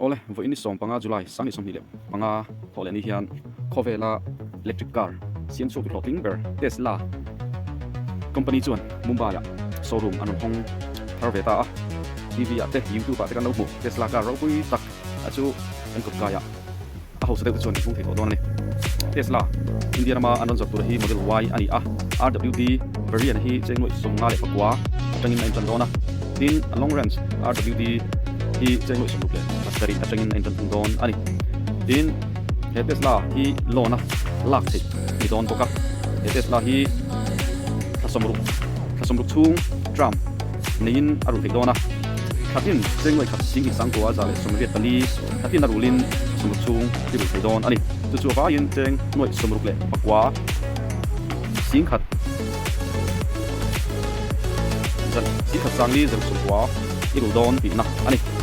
Awle, vawiin ni 15 July 2025 thawh leh ni hian khawvela electric car siam chhuak hlawhtling ber Tesla company chuan Mumbai-ah showroom an rawn hawng thar ve ta a. TV-ah te YouTube-ah te kan lo hmuh Tesla car ropui tak a chu kan kawt kaiah a hausa deuh te chuan kan hmung thei tawh dawn a ni. Tesla India rama an rawn zawrh tur hi Model Y a ni a, RWD variant hi cheng nuaih 54 atangin a intan dawn a, tin a long range RWD hi cheng nuaih 67 atangin a intan thung dawn a ni. Tin, he Tesla hi loan a lak theih ni dawn bawk a, he Tesla hi thla 60 thla 60 chhung term neiin a rulh theih dawn a, thlatin cheng nuaih khat 21,184 thlatin a rulin 60 chhung i rulh thei dawn a ni. Chu chu avaiin cheng nuaih 69 10,000 zan 10,000 sangli 190 i rulh dawn tihna a ni.